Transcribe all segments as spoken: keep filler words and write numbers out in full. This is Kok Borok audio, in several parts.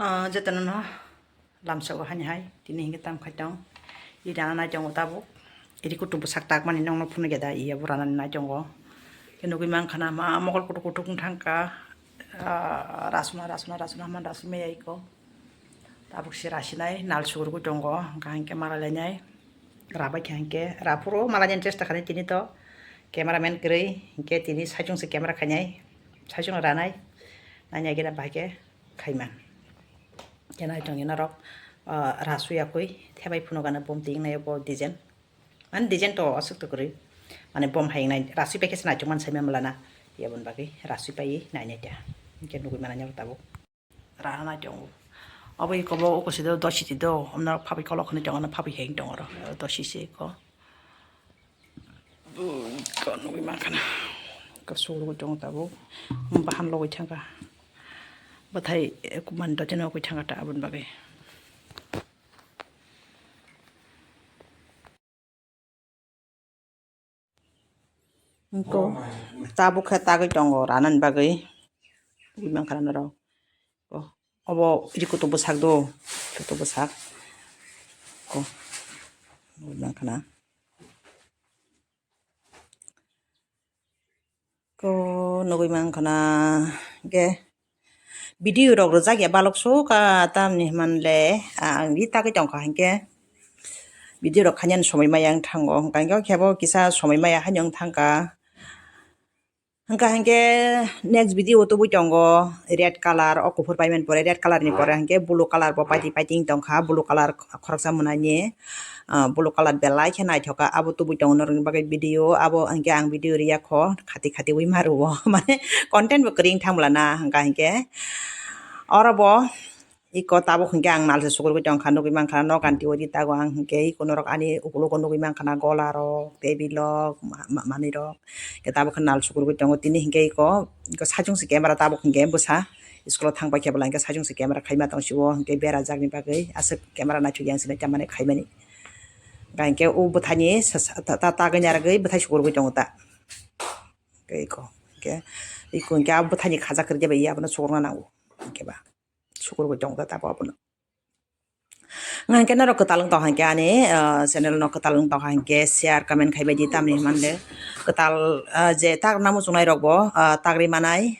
Ah, jotono no lamsao hani hai, tini hinkhe tam khai tong. I rana nai tongo tabuk. Iri kutung bwsak tak mani nokno phunukya da, iya bo rana nai tongo. Khe nugui mankha na ma mokol kutuk kutuk wng thangkha. Ah, rasuna, rasuna, rasuna, haman rasumaya iko. Tabuk se rasinai, nal sukurgui tongo, hwnkha hinkhe mala lainai. Rabai kha hinkhe, raphuru mala nini chesta khainai tini to. Cameraman kwrwi, hinkhe tini saichung se camera khainai. Saichung ranai. Nainai gina bahai khe khaiman. Khe nai tongwi norok, ah, rasui yakui thebai phunukgana bom twi wngnai bo design. Mane design to aswk to kwrwi. Mane bom hai wngnai rasui paikhe se naichukmani saimani mala na. Yaboni bagwi rasui paiwi nainai ta. Hinkhe nugui manai norok tabuk. Rana nai tongo. Obo iko bo uko se do dosi ti do. Omno phabi kolok hwnwi tongo, no phabi heng tongo oro. Dosi se iko. Ui, ko nugui mankha na. Ko sugurgui tongo tabuk. Bahan logoi thangkha. Bwthai, eh, kuman dotino gui thangkha ta aboni bagwi. Ko tabuk khe tagwi tongo ranani bagwi. Nugui mankha na norok. Ko obo iri kutu bwsak do. Kutu bwsak. Ko nugui mankha na. Ko nugui mankha na, hwnkhe video rok rwjak ya balok sukha tamni hwnle, ang ri tagwi tongkha hinkhe video rok khainani somoi maya wng thango, hwnkha hinkhe o khe bo kisa somoi maya haino wng thangkha. Hwnkha hinkhe next video o tubui tongo red colour, o kuphur paimani pore red colour ni pore hinkhe blue colour bo paiti paiti wng tongkha, blue colour khoroksa mwnani. Ah, blue colour belai khe naithok kha, abo tubui tongo norokni bagwi video, abo hinkhe ang video riya kho, khati khati wi ma rwo, mane content bo kwrwi wng thang bwla na, hwnkha hinkhe oro bo iko tabuk hinkhe ang nal se sukurgwi tongkha, nugui mankha nok anti ori tago ang hinkhe iko norok ani ukologo nugui mankha na gola rok, table rok, ma-, ma-, manwi rok, hinkhe tabuk khe nal sukurgwi tongo tini hinkhe iko, iko saichung se camera tabuk hinkhe bwsa. School o thang paikhe bwla hinkhe saichung se camera khaima tong sio, hinkhe bera jakni bagwi aswk camera naithok yang se nai tamani khaimani. Hinkhe o bwthaini sa-, sa-, ta-, ta-, tagwi narwgwi bwthai sukurgwi tongo ta. Hinkhe iko, hinkhe iko hinkhe a bwthaini khaja kwrwi khe bai abono sukurna nango. Hinkhe ba sukurgwi tongo ta tabuk abono. Nga hinkhe norok kwtal wng tong hinkhe ani, ah, channel no kwtal wng tong hinkhe share, comment khai bai di tamni hwnmale kwtal, ah, je tagna muchungnai rok bo, ah, tagri manai.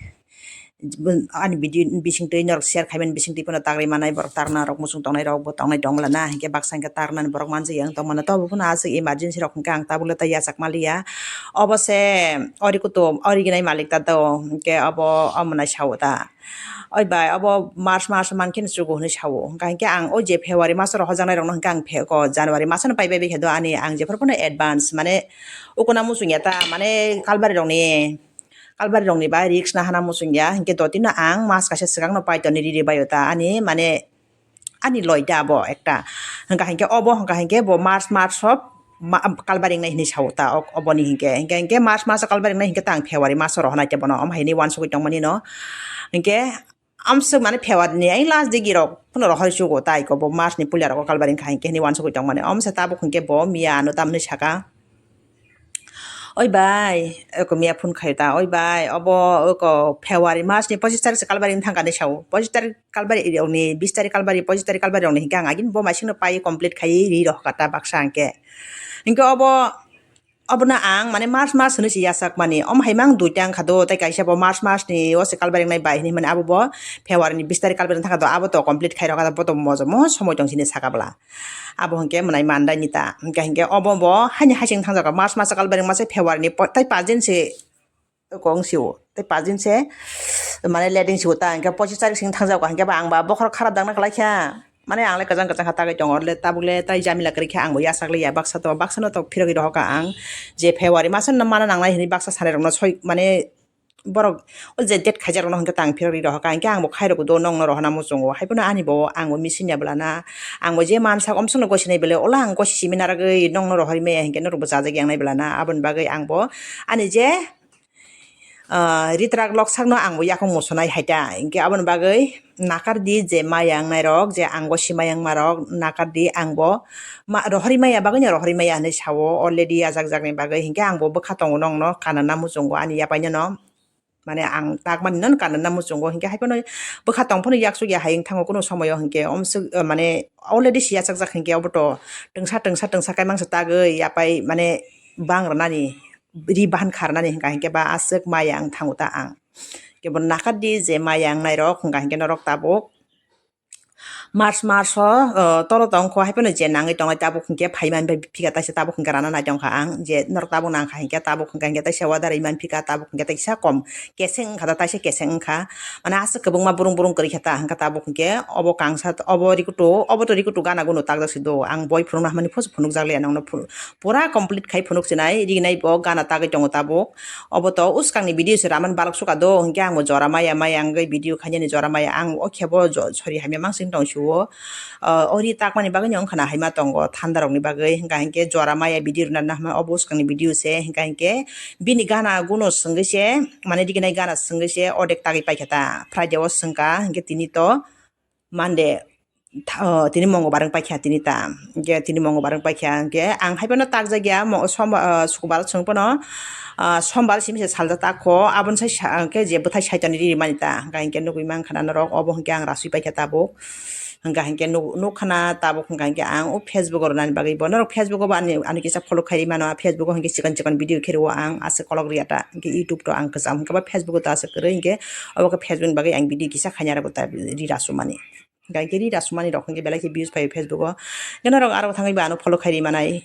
Ani video bisingtwi norok share khaimani bisingtwi phano tagri manai borok tagna rok muchung tongnai rok bo tongnai tong mala na hinkhe baksa hinkhe tagnani borok manjak yang tong mano tobo phano aswk emergency rok hinkhe ang tabukle ta yachak maliya obo se ori kutu ori ginai malik ta do hinkhe obo omo nai sao ta. Oi bai, obo March maso mankhe no chugo hinui sao. Hwnkha hinkhe ang o je February maso rohorjaknai rokno hinkhe ang phe-, ko January maso no paibai khe do ani ang jephuru phano advance, mane ukuna muchung ya ta, mane kalbari rokni, kalbari rokni bai risk na hana muchung ya. Hinkhe dotino ang mas kaisa swkang no pai toni riri bai o ta ani, mane ani loi da bo ekta. Hwnkha hinkhe obo hwnkha hinkhe bo March, March o ma-, kalbari wngnai hinui sao ta, ok, oboni hinkhe. Hinkhe, hinkhe March maso kalbari wngnai hinkhe ta ang February maso rohornai te bono, omo hai hinui uansugui tongmani no. Hinkhe, amswk mane February ni ayang last digi rok phano rohor sugo tai ko bo March ni puila rogo kalbari wngkha hinkhe hinui uansugui tongmani. Omo se tabuk hinkhe bo miya ano tamni saka. Oi bai, eko miya phone khayo ta, oi bai, obo eko February mas ni pochis tarik se kalbari wng thangkha hinui sao. Pochis tarik kalbari rokni, bis tarik kalbari, pochis tarik kalbari rokni hinkhe ang agini bo masing no pai complete khai ri rohorkha ta baksa hinkhe. Hinkhe obo, obono ang mane March mas hinui se yachak mani. Omo hai mang duita wngkha do, tei kaisa bo March mas ni o se kalbari wngnai bai hinui mani abo bo February ni bis tarik kalbari wng thangkha do, abo to complete khai rohorkha ta, bo to mojomo somoi tong sini saka bwla. Abo hinkhe mwnai mandai ni ta. Hinkhe, hinkhe obo bo haini hasing thangjakha March maso kalbari wngma se February ni po-, tei paanch din se kong sio. Tei paanch din se mane late wng sio ta. Hinkhe pochis tarik sing thangjakha hinkhe ba ang ba bokhorok kharap dangna kwlai kha. Mane ang le kwchang kwchang kha tagwi tongo le tabuk le tai jamila kwrwi kha ang bo yachak le ya baksa to baksa no to phirogwi rohorkha ang je February maso no mana nangnai hinui baksa sanai rokno soi mane borok o je date khaijak rokno hinkhe tang phirogwi rohorkha, hinkhe ang bo khairokgo do nokno rohorna muchungo, hai phano ani bo ang bo machine ya bwla na, ang bo je mansak omsokno gosinai belai, ola ang gosi simi narwgwi nokno rohorwi maya hinkhe norok bo chajak yang nai bwla na, aboni bagwi ang bo ani je, ah, ritrak loksakno ang bo yakung muchunai hai ta, hinkhe aboni bagwi nakar di je maya wngnai rok, je ang gosi maya wngma rok nakar di, ang bo ma-, rohorwi maya bagwi no rohorwi maya hinui sao, already yachak jakni bagwi, hinkhe ang bo bwkha tongo nokno kanana muchungo ani yapaino no. mane ang takmani no kanna muchungo, hinkhe haiphano bwkha tongphano yaksuk ya hayung thango kunu somoyo, hinkhe omswk, eh, mane already siyachakjak hinkhe obo to twngsa twngsa twngsa kaimangsa tagwi yapai mane bang rwnani ri bahan kharnani hinkha hinkhe ba aswk maya ang thango ta ang. Kebo nakardi je maya ang nairok hinkha hinkhe norok tabuk March, March o, o, tolo tongkho, haiphano je nangwi tongnai tabuk hinkhe phaiman bai phika taisa tabuk hinkhe rana nai tongkha ang, je norok tabuk nangkha hinkhe tabuk hinkha hinkhe taisa order iman phika tabuk hinkhe taisa kom keseng wngkha ta, taisa keseng wngkha, mane aswk kwbangma burung burung kwrwi kha ta, hinkhe tabuk hinkhe obo kangsa, obo rikutu, obo to rikutu gana gunu takjak si do, ang boi phunukna hamani phus phunukjak liya nongno phunu-, pura complete khai phunuk sinai, rinai bo gana tagwi tongo tabuk. Obo to uskangni video se raman balok suka do, hinkhe ang bo jora maya maya wngwi video khainani jora maya ang o khe bo jo-, sori hamya mangsing tong sio. Ah, o ri takmani bagwi no wngkha na haima tongo thanda rokni bagwi, hinkha hinkhe jora maya video rwna nahma obo uskangni video se, hinkha hinkhe bini gana guno swngwi se, mane riginai gana swngwi se odek tagwi paikha ta, Friday o swngkha, hinkhe tini to Monday, tha-, o, tini Mongobar wng paikha tini ta. Hinkhe tini Mongobar wng paikha hinkhe ang haiphano takjakya mo-, somba-, o, Sukubar chwng phano, o, Sombar simi se saljak takho. Aboni sai sa-, hinkhe je bwthai Saitanni ri mani ta. Hinkhe hinkhe nugwi mankha na norok obo hinkhe ang rasui paikha tabuk. Hinkha hinkhe nuk-, nukha na tabuk hinkha hinkhe ang o Facebook o rwnani bagwi bo norok Facebook o bo ani, ani kisa follow khairi mano. Facebook o hinkhe chikon chikon video khe rwo ang aswk kolok riya ta. Hinkhe YouTube to ang kwcham hinkhe ba Facebook o ta aswk kwrwi hinkhe obo khe Facebook ni bagwi ang video kisa khaina rwgo ta ri rasumani. Hinkha hinkhe ri rasumani rok hinkhe belai khe views phaio Facebook o. Hinkhe norok aro thangwi bo ano follow khairi manai.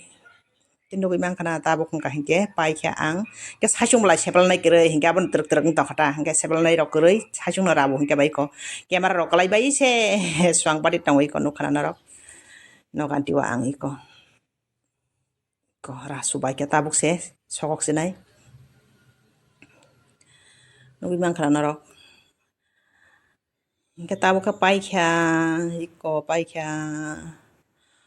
Tei nugwi mankha na tabuk hinkha hinkhe paikha ang. Hinkhe saichung belai sebelnai kwrwi hinkhe abono twrwk twrwk wng tongkha ta. Hinkhe sebelnai rok kwrwi saichung no rabo hinkhe bai kho. Camera rok kwlai bai se swang party tongwi kho nukha na norok. Noganti o ang iko. Ko rasu bai khe tabuk se sokok sinai. Nugwi mankha na norok. Hinkhe tabuk khe paikha, iko paikha.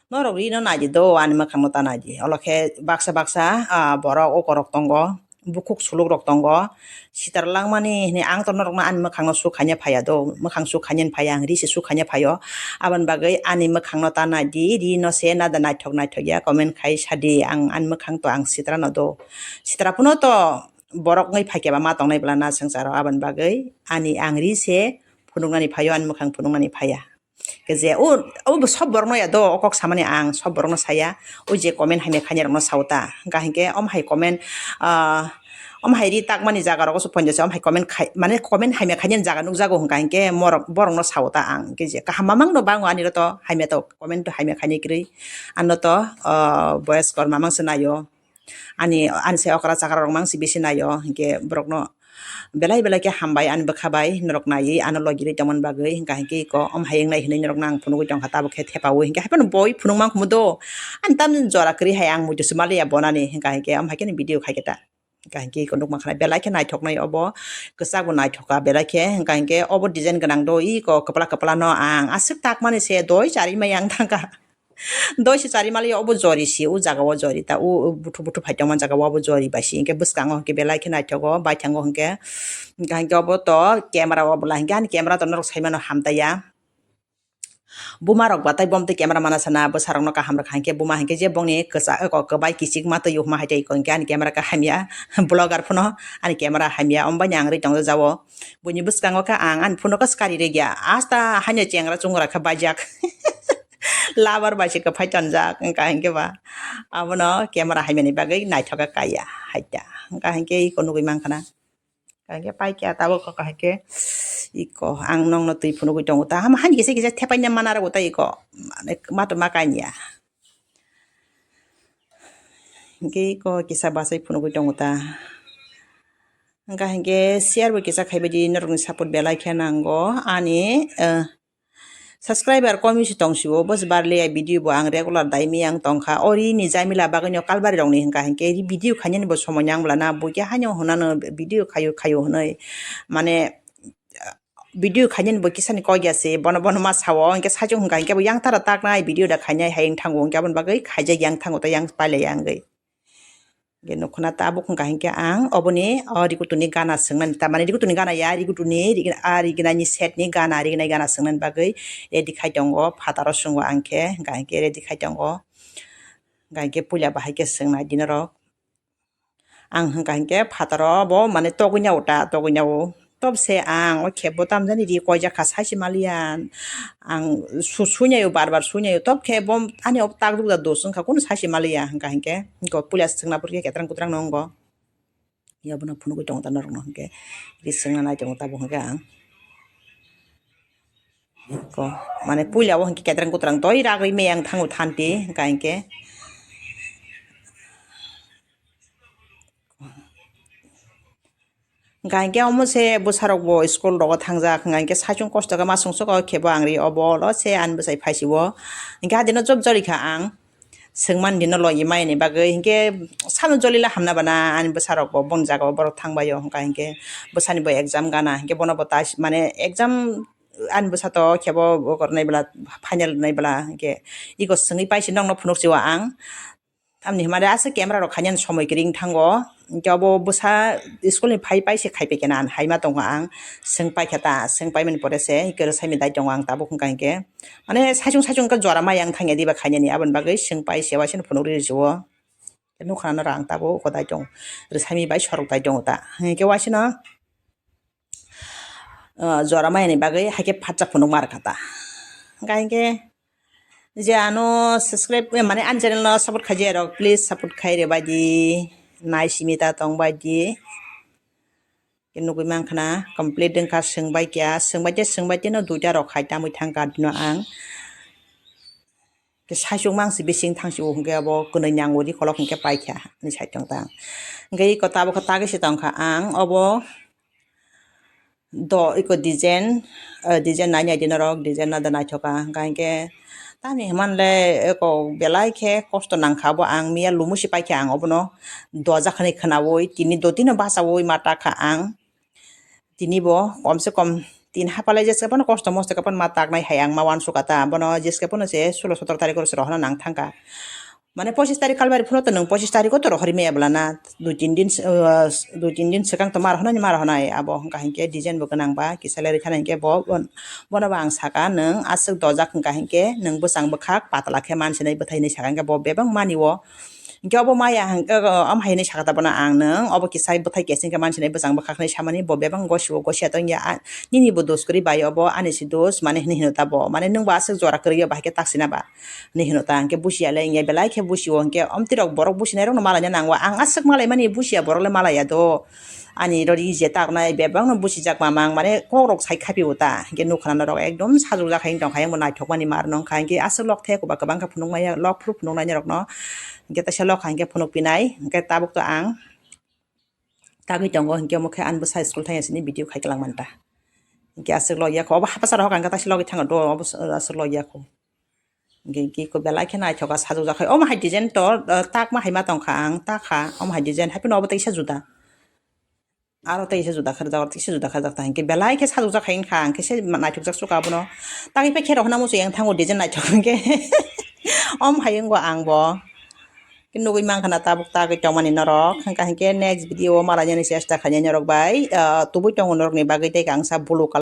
Norok rino naidi do, ani mwkhangno ta naidi. Olo khe baksa baksa, ah, borok ukorok tongo, bukhuk sulukrok tongo. Sitar langmani hinwi ang to norokno ani mwkhangno sukhaina phaiya do, mwkhang sukhaina phaiya, ang ri se sukhaina phaio. Aboni bagwi ani mwkhangno ta naidi, rino se nada naithok naithok ya comment khai sadi, ang ani mwkhang to ang sitra no do. Sitra phano to borok wngwi phaikhe ba ma tongnai bwla na swngcharo, aboni bagwi ani ang ri se phunuknani phaio, ani mwkhang phunuknani phaiya. Khe je o, o bo sob borokno ya do, o kok samani ang sob borokno saya, o je comment hamya khainai rokno sao ta. Hinkha hinkhe om hai comment, ah, om hai ri takmani jaga rogo se phone jesa, om hai comment khai, mane comment hamya khainani jaga nukjago hinkha hinkhe morok, borokno sao ta ang. Hinkhe je kaham mamang no bango ani ro to, hamya to comment to hamya khainai kwrwi. Ano to, ah, boyos kor mamang se naio. Ani, ani se okra chakra rok mang si bisi naio, hinkhe borokno belai belai khe hambai ani bwkha bai norok naiwi ano logi rwi tongmani bagwi, hinkha hinkhe iko om hayung nai hinwi norokno ang phunugwi tongkha tabuk khe thepaui, hinkhe haiphano boi phunuk mang khumu do. Ani tamni jora kwrwi hai ang muitu se maliya bonani, hinkha hinkhe om haikhe ni video khaikhe ta. Hinkha hinkhe iko nukmankha belai khe naithoknai obo, kwchak bo naithokha belai khe, hinkha hinkhe obo design gwnang do, iko kwpla kwpla no ang aswk takmani se doi charwi mai ang thangkha. Doi se chari mali obo jori si, o jaga o jori ta, o, o buthu buthu phai tongma jaga o obo jori bai si, hinkhe bwskango hinkhe belai khe naithogo, baithango hinkhe, hinkhe obo to camera o bwla hinkhe ani camera to norok sai mano hamtaiya. Buma rok ba tai bom tei camera mana sana bwsa rok no kaham rwkha hinkhe buma hinkhe je bongni kwchak, eko kwbai kichik ma twi huma hai tei eko hinkhe ani camera khe hamya, vlogger phano ani camera hamya, omo bai ni ang rwi tongjago. Buini bwskango khe ang ani phone khe swkari rwgya, asta haino chengra chungra khe baijak. Labar bai se kwphai tonjak, wngkha hinkhe ba abono camera haimani bagwi naithok khe kaiya haikha. Wngkha hinkhe iko nugwi mankha na. Wngkha hinkhe paikha tabuk wngkha hinkhe iko ang nokno twi phunugwi tongo ta. Hama hani kisa kisa thepaina mana rwgo ta iko. Mane matuma kanya. Hinkhe iko kisa bachai phunugwi tongo ta. Wngkha hinkhe share bo kisa khaibaidi norokni support belai khe nango ani, eh, subscriber kom se tong sio, bos barle ai video bo ang regular dai mi ang tongkha. O ri ni jamila bagwi no kalbari rok ni hwnka hinkhe ri video khainani bo somoi nang bwla na, bo khe haino hwnano video khaio khaio hwnwi, mane, video khainani bo kisani kok ya se, bono, bono ma sao, hinkhe saichung hwnka hinkhe bo yang tara taknai video da khainai hai wng thango, hinkhe aboni bagwi khaijak yang thango tei yang pailai ya wngwi. Hinkhe nukhuna tabuk wngkha hinkhe ang oboni o rikutuni gana swngnani, tamani rikutuni gana ya, rikutuni rig-, a rignani set ni gana, rignai gana swngnani bagwi ready khai tongo, phataro swngo ang khe, hwnka hinkhe ready khai tongo, hwnka hinkhe puila bahai khe swngnai di norok. Ang hwnkha hinkhe phataro bo mane togwinao ta, togwinao. Tob se ang o khebo tamjani ri koijak kha, saisi maliya. Ang su-, suinai o, bar bar suinai o. Tob khe bo ani o tak duk da dos wngkha, kunu saisi maliya hwnkha hinkhe. Hinkhe puila swngna purkhe ketrang kutrang no wngo. Yabono phunugwi tongo ta norokno hinkhe. Ri swngna nai tongo tabuk hinkhe ang. Ko, mane puila o hinkhe ketrang kutrang toi ragwi meyang thango thanti hwnkha hinkhe. Hwnkha hinkhe omo se bwsarokbo school rogo thangjak, hwnkha hinkhe saichung kosto khe ma songsogo khebo ang ri obo olo se ani bwsai phaisio. Hinkhe hadino job joli kha ang, swngmani dino logi mani bagwi, hinkhe sano jolila hamna bana ani bwsarokbo boni jagao borok thangbaio, hwnkha hinkhe bwsanibo exam gana, hinkhe bonobo ta mane exam ani bwsa to khebo kornai bwla, final nai bwla, hinkhe iko swngwi paisi nokno phunuk sio ang. Tamni hwnmare aswk camera rok khainani somoi kwrwi thango. Hinkhe obo bwsa school ni phai paise khai paikhe na, haima tongkha ang, swng paikha ta, swng paimani pore se hinkhe rwsaimani dai tongo ang tabuk hwnkha hinkhe. Mane saichung saichung wngkha jora mai ang thangya diba khainani, aboni bagwi swng paise waisano phunukri rw sio. Nukha nang nw ang tabuk uko dai tongo, rwsaimani bai sorok dai tongo ta. Hinkhe waisano ah, jora maya ni bagwi haikhe phatsa phunuk ma rwkha ta. Hwnkha hinkhe je ano subscribe, eh, mane ani channel no support khaijak rok, please support khai rwbaidi, nai simi ta tongbaidi. Khe nugwi mankha na complete wngkha, swngbai kya, swngbai khe, swngbai khe no duita rok khai tamwi thangkha dino ang. Khe saichung mang si bising thang si o hwnkhe abo kwnwi nyang uri kolok hwnkhe paikha ni side tong ta. Hwnkhe iko tabuk khe tagwi se tongkha ang obo. Do iko design, eh, design nai nai di norok, design no da naithoka. Hwnkha hinkhe tamni hwnmanle eko belai khe kosto nangkha bo, ang miya lumu si paikha ang obono doja khwnwi khwnaui tini dotino bachaui ma takha ang. Tini bo kom se kom tin hapale jeske phano kosto mosto khe phano ma taknai hai ang ma uansukha ta. Bono jeske phano se sulo sotoro tarikh oro se rohorna nang thangkha. Mane pochis tarikh kalbari phano to nwng pochis tarikh o to rohorwi maya bwlana. Dui tin din, uh, dui tin din swkang to ma rohornani, ma rohornai abo hwnkha hinkhe design bo gwnang ba kisa lerwi thana hinkhe bo, bon-, bono bo ang saka nwng aswk dojak hwnkha hinkhe nwng bwchang bwkhak patla khe mansinai bwthai hinwi saka hinkhe bo bebak mani o. Hinkhe obo maya hinkhe, uh, omo hai hinwi saka ta bono ang nwng obo kisa bwthai kesing khe mansinai bwchang bwkhak hinwi samani bo bebak gosio gosia tongya a-, nini bo dos kwrwi bai obo ani si dos mane hinwi hino ta bo mane nwng bo aswk jora kwrwi o bahai khe taksina ba. Hinwi hino ta, hinkhe busiya le wngya belai khe busio, hinkhe omtwi rok borok businai rokno malaina nango, ang aswk malaimani busiya borok le malaiya do. Ani rori je taknai bebak no busijak mamang, mane kok rok sai khapi o ta, hinkhe nukha na norok ekdom sajokjak hai wng tongkha, ayang bo naithok mani mar nongkha, hinkhe aswk lok the koba kwbang khe phunuk maya, lok phuru phunuk nai norok no, hinkhe teisa lok hai hinkhe phunuk pinai, hinkhe tabuk to ang tagwi tongo, hinkhe omo khe ani bwsa school thangya sini video khai kwlangmani ta, hinkhe aswk lok yakho, obo hapsa rok ang khe taisa logwi thango do, obo aswk lok yakho. Ge-, ge ko belai khe naithoka sajokjak khai. Omo hai design to, uh, takma hai ma tongkha ang, takha. Omo hai design hai phano obo teisa juda. Aro teisa juda kharjak, teisa juda kharjak ta hinkhe belai khe sajokjak khai wngkha ang khe se naithokjak suka abono. Tagwi phai khe rohorna muchung yang thango design naithok hinkhe. Omo hai wngbo ang bo. Khe nugwi mankha na tabuk tagwi tongmani norok. Hwnkha hinkhe next video o malainani chesta khainai norok bai. Uh, tubui tongo norokni bagwi tei kangsa blue colour.